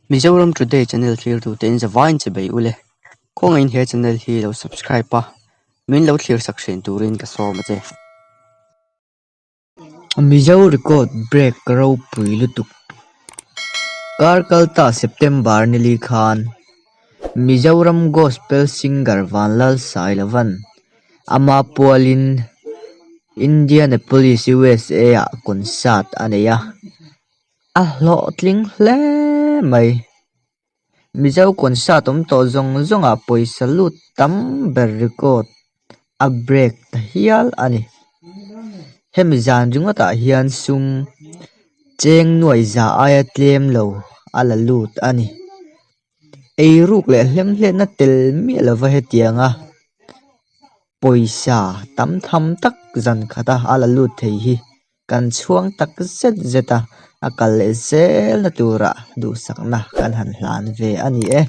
Mizoram Today channel thlirtute in zavaiin che bei ule. Khawngaihin he channel hi lo subscribe a, min lo thlir sak thin turin ka sawm a che. Mizo record break ropui lutuk. Kar kalta September nili khan Mizoram Gospel Singer Vanlalsailovan ama pualin Indianapolis, USA ah concert a nei a. A hlawhtling hle mai. Mizo concert awm tawh zawng zawngah pawisa lut tam ber record a break ta hial a ni. Hemi zan ringawtah hian sum cheng nuai za aia tlem lo a la lut a ni. Eiruk leh hlemhletna tel miah lova hetianga pawisa tam tham tak zan khata a la lut thei hi Kan chhuang tak zet zet a, a kal leh zelna turah duhsakna kan han hlan ve a ni e.